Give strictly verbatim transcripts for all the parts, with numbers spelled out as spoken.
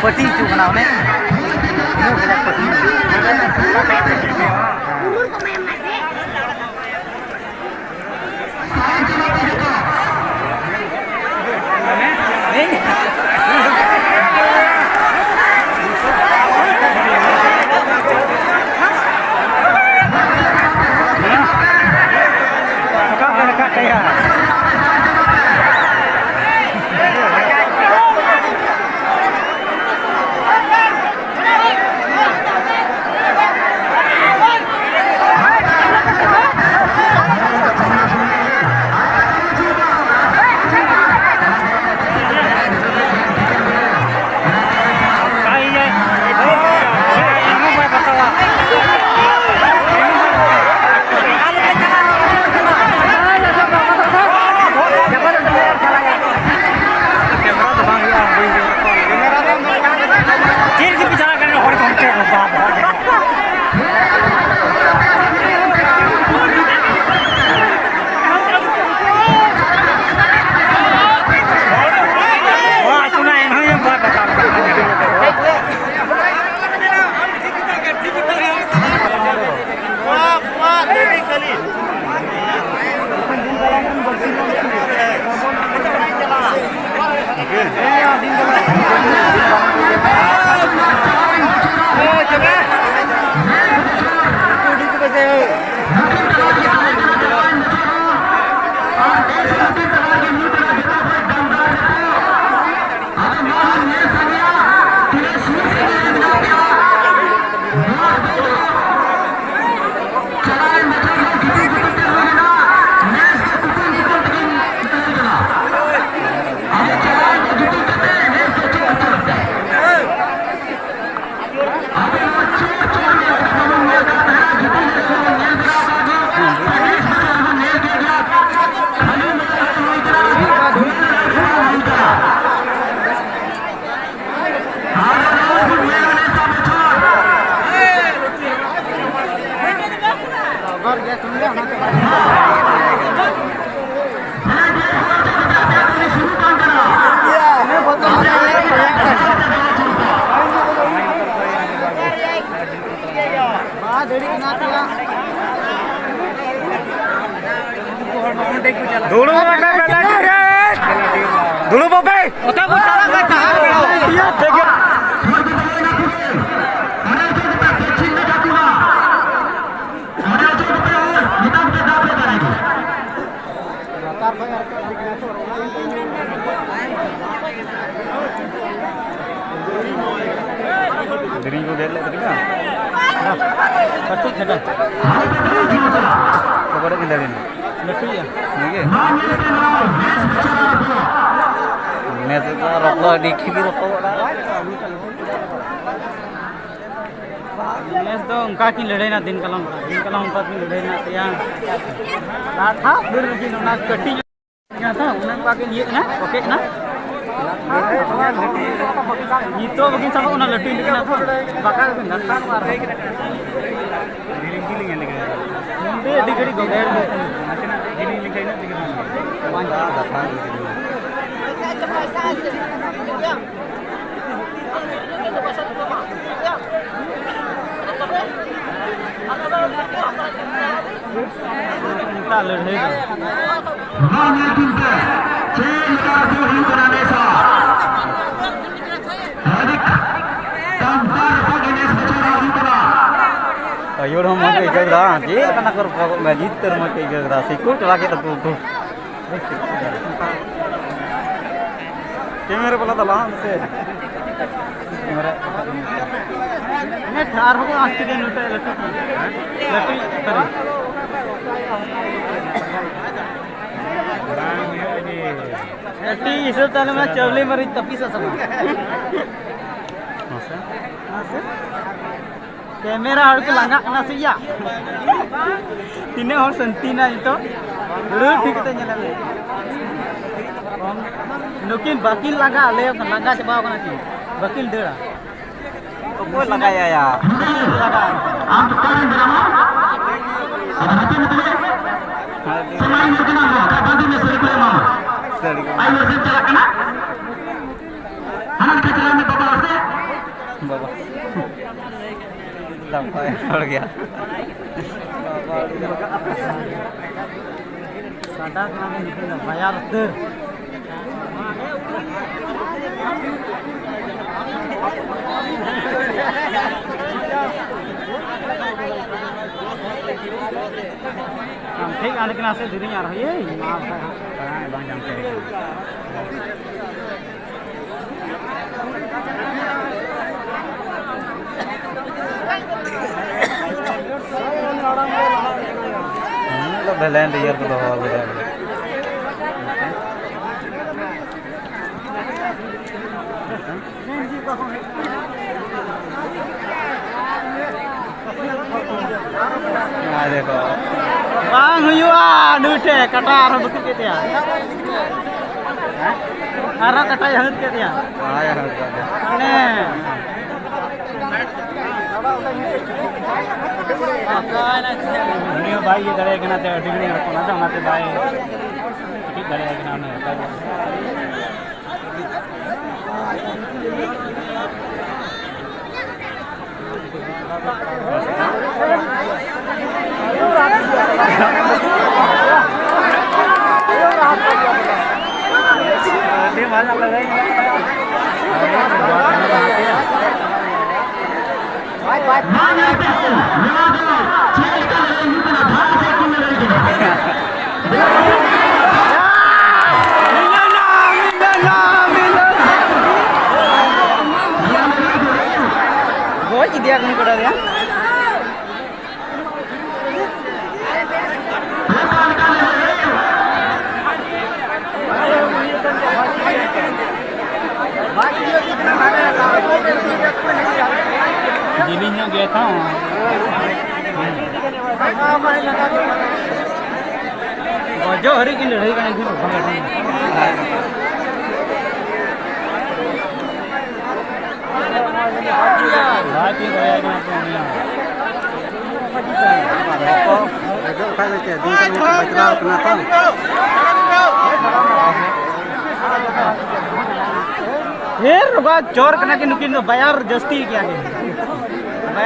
ᱯᱟᱹᱴᱤ ᱦᱚᱪᱚ ᱠᱟᱱᱟ ᱚᱱᱮ᱾ ᱩᱱᱟᱹᱜ ᱠᱟᱡᱟᱠ ᱯᱟᱹᱴᱤ᱾ ᱨᱟᱠᱟᱵ ᱨᱟᱠᱟᱵ ᱠᱟᱭᱟ᱾ ᱪᱮᱫ ᱜᱮᱯᱮ ᱪᱟᱞᱟᱜ ᱠᱟᱱᱟ ᱦᱚᱲ ᱠᱚ ᱚᱱᱛᱮ ᱠᱚ ᱵᱟᱯ ᱦᱚᱲ ᱠᱚ᱾ ᱚᱲᱟᱜ ᱠᱷᱚᱱᱟᱜ ᱮᱱᱦᱚᱸ ᱵᱟᱭ ᱵᱟᱛᱟᱣ ᱠᱟᱱᱟ᱾ ᱫᱩᱲᱩᱵ ᱟᱯᱮ, ᱵᱮᱞᱟᱴᱤ ᱨᱮ᱾ ᱫᱩᱲᱩᱵ ᱟᱯᱮ᱾ ᱚᱠᱟ ᱠᱚ ᱪᱟᱞᱟᱜ ᱠᱟᱱ ᱛᱟᱦᱮᱸᱫ? ᱴᱷᱤᱠ ᱜᱮᱭᱟ᱾ ᱫᱮᱨᱤᱧ ᱠᱚ ᱜᱮᱫ ᱞᱮᱫ ᱛᱟᱹᱠᱤᱱᱟ᱾ ᱠᱟᱹᱴᱤᱡ ᱠᱷᱟᱴᱟ᱾ ᱚᱠᱟᱨᱮ ᱠᱤᱱ ᱫᱟᱹᱲ ᱮᱱᱟ? ᱞᱟᱹᱴᱩᱭᱟ᱾ ᱱᱤᱭᱟᱹ ᱜᱮ? ᱱᱮᱥ ᱫᱚ ᱨᱚᱠᱚ ᱟᱹᱰᱤ ᱴᱷᱤᱠ ᱜᱮ ᱨᱚᱠᱚ ᱜᱚᱫ ᱟᱠᱟᱫᱟ᱾ ᱱᱮᱥ ᱫᱚ ᱚᱱᱠᱟ ᱠᱤᱱ ᱞᱟᱹᱲᱦᱟᱹᱭᱱᱟ ᱫᱤᱱ ᱠᱟᱞᱚᱢ, ᱫᱤᱱ ᱠᱟᱞᱚᱢ ᱚᱱᱠᱟ ᱠᱤᱱ ᱞᱟᱹᱲᱦᱟᱹᱭᱱᱟ ᱛᱮᱭᱟ᱾ ᱟᱨ ᱴᱷᱟᱯ ᱫᱟᱹᱲ ᱨᱮᱠᱤᱱ ᱚᱱᱟ ᱠᱟᱹᱴᱤᱡ ᱧᱚᱜ ᱜᱮᱭᱟ ᱛᱚ, ᱚᱱᱮ ᱚᱱᱠᱟ ᱠᱤᱱ ᱤᱭᱟᱹᱜ ᱠᱟᱱᱟ, ᱯᱚᱠᱮᱜ ᱠᱟᱱᱟ᱾ ᱱᱤᱛᱚᱜ ᱵᱟᱹᱠᱤᱱ ᱥᱟᱵᱚᱜ ᱠᱟᱱᱟ, ᱞᱟᱹᱴᱩᱭᱮᱱ ᱛᱟᱹᱠᱤᱱᱟ ᱛᱚ᱾ ᱵᱟᱠᱷᱟᱡ ᱫᱚᱠᱤᱱ ᱜᱷᱟᱥᱟᱣ ᱠᱚᱜᱼᱟ ᱟᱨᱦᱚᱸ᱾ ᱱᱚᱰᱮ ᱟᱹᱰᱤ ᱜᱷᱟᱹᱲᱤᱡ ᱜᱚᱜᱮᱲ ᱜᱮ ᱛᱟᱦᱮᱱᱟ᱾ ᱱᱟᱥᱮᱱᱟᱜ ᱡᱤᱞᱤᱧ ᱞᱮᱱᱠᱷᱟᱱ ᱤᱱᱟᱹᱜ ᱛᱮᱜᱮ ᱵᱟᱝ ᱜᱟᱱᱚᱜᱼᱟ᱾ ᱚᱱᱠᱟ ᱞᱟᱹᱲᱦᱟᱹᱭ ᱫᱚ᱾ ᱱᱚᱣᱟ ᱧᱮᱞ ᱵᱤᱱ ᱥᱮ, ᱪᱮᱫ ᱞᱮᱠᱟ ᱨᱚᱯᱚᱲ ᱦᱩᱭᱩᱜ ᱠᱟᱱᱟ ᱱᱮᱥ ᱦᱚᱸ᱾ ᱟᱹᱰᱤ ᱫᱟᱢᱫᱟᱨ ᱨᱚᱯᱚᱲ ᱜᱮ ᱱᱮᱥ ᱵᱚᱪᱷᱚᱨ ᱦᱚᱸ ᱦᱩᱭᱩᱜ ᱠᱟᱱᱟ᱾ ᱟᱹᱭᱩᱨ ᱦᱚᱸ ᱢᱚᱡᱽ ᱜᱮ ᱟᱹᱭᱠᱟᱹᱣ ᱠᱮᱫᱟ, ᱪᱮᱫ ᱞᱮᱠᱟᱱᱟᱜ ᱠᱚ ᱨᱚᱯᱚᱲ ᱜᱚᱫ ᱢᱮᱭᱟ, ᱡᱤᱛ ᱩᱛᱟᱹᱨ ᱢᱚᱡᱽ ᱜᱮ ᱟᱹᱭᱠᱟᱹᱣ ᱠᱮᱫᱟ, ᱥᱤᱠᱩᱲ ᱪᱟᱞᱟᱣ ᱠᱮᱫ ᱛᱟᱠᱚ ᱩᱱᱠᱩ᱾ ᱠᱮᱢᱮᱨᱟ ᱵᱟᱞᱟ ᱫᱚ ᱞᱟᱦᱟᱜ ᱢᱮᱥᱮ᱾ ᱠᱮᱢᱮᱨᱟ ᱱᱮᱴ ᱟᱨᱦᱚᱸ ᱠᱚ ᱟᱸᱥ ᱠᱮᱫᱮ ᱱᱩᱭᱴᱟᱜ ᱞᱟᱹᱴᱩ, ᱞᱟᱹᱴᱩ ᱛᱟᱹᱨᱤ᱾ ᱠᱟᱹᱴᱤᱡ ᱦᱤᱥᱟᱹᱵ ᱛᱟᱦᱞᱮ ᱢᱟ ᱪᱟᱣᱞᱮ ᱢᱟᱹᱨᱤᱪ ᱛᱟᱹᱯᱤᱥ ᱟᱥᱮ ᱵᱟᱝ? ᱢᱟᱥᱮ᱾ ᱢᱟᱥᱮ᱾ ᱠᱮᱢᱮᱨᱟ ᱦᱚᱲ ᱠᱚ ᱞᱟᱸᱜᱟᱜ ᱠᱟᱱᱟ ᱥᱮ ᱭᱟ? ᱛᱤᱱᱟᱹᱜ ᱦᱚᱲ ᱥᱟᱱᱛᱤ ᱱᱟ ᱱᱤᱛᱚᱜ? ᱫᱩᱲᱩᱵ ᱴᱷᱤᱠ ᱠᱟᱛᱮ ᱧᱮᱞ ᱢᱮ᱾ ᱱᱩᱠᱤᱱ ᱵᱟᱹᱠᱤᱱ ᱞᱟᱸᱜᱟ, ᱞᱟᱹᱭ ᱟᱠᱚ ᱞᱟᱸᱜᱟ ᱪᱟᱵᱟᱣ ᱠᱟᱱᱟ ᱠᱤᱱ, ᱵᱟᱹᱠᱤᱱ ᱫᱟᱹᱲᱟ᱾ ᱚᱠᱚᱭ ᱞᱟᱸᱜᱟᱭᱟ ᱭᱟ? ᱞᱟᱸᱜᱟ᱾ ᱟᱢ ᱚᱠᱟᱨᱮᱢ ᱫᱟᱹᱲᱟᱢᱟ? ᱟᱫᱚ ᱦᱟᱯᱮ ᱢᱮᱛᱟᱭᱟ᱾ ᱥᱮ ᱢᱟ ᱤᱧ ᱠᱟᱱᱟ ᱠᱚ, ᱵᱟᱹᱜᱤ ᱢᱮ ᱥᱟᱹᱲᱤ ᱠᱚ ᱮᱢᱟᱢᱟ᱾ ᱥᱟᱹᱲᱤ ᱠᱚ᱾ ᱟᱭᱳ ᱥᱮᱫ ᱪᱟᱞᱟᱜ ᱠᱟᱱᱟ᱾ ᱦᱟᱱᱟ ᱞᱮᱠᱟ ᱪᱟᱞᱟᱜ ᱢᱮ ᱵᱟᱵᱟ ᱥᱮᱫ᱾ ᱵᱟᱵᱟ᱾ ᱦᱚᱲ ᱜᱮᱭᱟ᱾ ᱥᱟᱰᱟ ᱠᱟᱱᱟ ᱵᱚᱱ ᱱᱤᱛᱚᱜ ᱫᱚ ᱵᱟᱡᱟᱨ ᱩᱛᱟᱹᱨ᱾ ᱟᱢ ᱴᱷᱤᱠ ᱟᱞᱮ ᱠᱟᱱᱟ ᱥᱮ ᱫᱮᱨᱤᱧ ᱟᱨᱦᱚᱸ ᱤᱭᱟᱹ ᱢᱟ ᱵᱟᱝ ᱧᱟᱢ ᱠᱮᱫ᱾ ᱦᱩᱸ, ᱵᱷᱮᱞᱮᱱ ᱤᱭᱟᱹ ᱠᱚ ᱫᱚᱦᱚ ᱟᱹᱜᱩᱭᱟ᱾ ᱟᱨᱮ ᱵᱟᱵᱟ᱾ ᱵᱟᱝ ᱦᱩᱭᱩᱜᱼᱟ, ᱱᱩᱭ ᱴᱷᱮᱡ ᱠᱟᱴᱟ ᱟᱨᱦᱚᱸ ᱵᱟᱹᱠᱩ ᱠᱮᱫ ᱛᱟᱭᱟ᱾ ᱟᱨᱦᱚᱸ ᱠᱟᱴᱟᱭ ᱦᱟᱹᱨ ᱠᱮᱫ ᱛᱟᱭᱟ᱾ ᱦᱳᱭ, ᱦᱳᱭ, ᱦᱳᱭ᱾ ᱚᱱᱮ᱾ ᱩᱱᱤ ᱦᱚᱸ ᱵᱟᱭ ᱤᱭᱟᱹ ᱫᱟᱲᱮᱭᱟᱜ ᱠᱟᱱᱟ, ᱛᱮ ᱟᱹᱰᱤ ᱜᱷᱟᱹᱲᱤᱡ ᱨᱚᱯᱚᱲ ᱠᱟᱱᱟ, ᱚᱱᱟᱛᱮ ᱵᱟᱭ ᱴᱷᱤᱠ ᱫᱟᱲᱮᱭᱟᱜ ᱠᱟᱱᱟ ᱩᱱᱤ᱾ ᱜᱚᱡ ᱤᱫᱤᱭᱟ ᱠᱚ ᱠᱚᱲᱟ ᱨᱮᱭᱟᱜ᱾ ᱡᱤᱞᱤᱧ ᱧᱚᱜ ᱜᱮᱭᱟ ᱛᱚ᱾ ᱜᱚᱡᱚᱜ ᱦᱟᱹᱨᱤᱡ ᱠᱤᱱ ᱞᱟᱹᱲᱦᱟᱹᱭ ᱠᱟᱱᱟ ᱩᱱᱠᱤᱱ ᱵᱟᱵᱟ ᱠᱟᱴᱟ᱾ ᱵᱟᱭ ᱛᱤ ᱫᱟᱲᱮᱭᱟᱭ ᱠᱟᱱᱟ ᱛᱚ ᱩᱱᱤ ᱦᱚᱸ᱾ ᱵᱟᱠᱚ ᱜᱚᱡᱚᱜ ᱠᱷᱟᱡ ᱫᱚ ᱪᱮᱫ, ᱫᱤᱱ ᱠᱟᱹᱢᱤ ᱠᱚ ᱵᱟᱡᱽᱞᱟᱣ ᱠᱟᱱᱟ ᱛᱚ᱾ ᱰᱷᱮᱨ ᱵᱟ ᱪᱚᱨ ᱠᱟᱱᱟ ᱠᱤᱱ ᱱᱩᱠᱤᱱ ᱫᱚ, ᱵᱟᱭᱟᱨ ᱡᱟᱹᱥᱛᱤ ᱜᱮᱭᱟ ᱠᱤᱱ᱾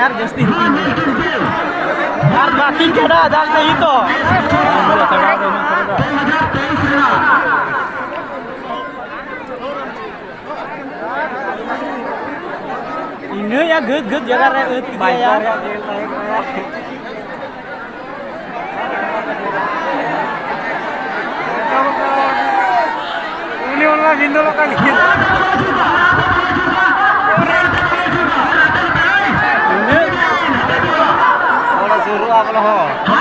ᱟᱨ ᱡᱟᱹᱥᱛᱤ ᱦᱩᱭᱩᱜ ᱠᱟᱱᱟ᱾ ᱟᱨ ᱵᱟᱹᱠᱤ ᱠᱷᱮᱰᱟ ᱡᱟᱞ ᱛᱮ ᱦᱤᱛᱚ᱾ ᱤᱱᱟᱹᱭᱟ ᱜᱟᱹᱫ ᱜᱟᱹᱫ ᱡᱟᱭᱜᱟ ᱨᱮ ᱟᱹᱛ ᱠᱮᱫᱮᱭᱟ᱾ ᱩᱱᱤ ᱚᱱᱟ ᱵᱤᱱᱫᱚᱞᱚᱜ ᱠᱟᱱ ᱜᱮᱭᱟ᱾ ᱦᱚᱲ ᱥᱩᱨᱩᱜᱼᱟ ᱵᱚᱞᱮ ᱦᱚᱲ᱾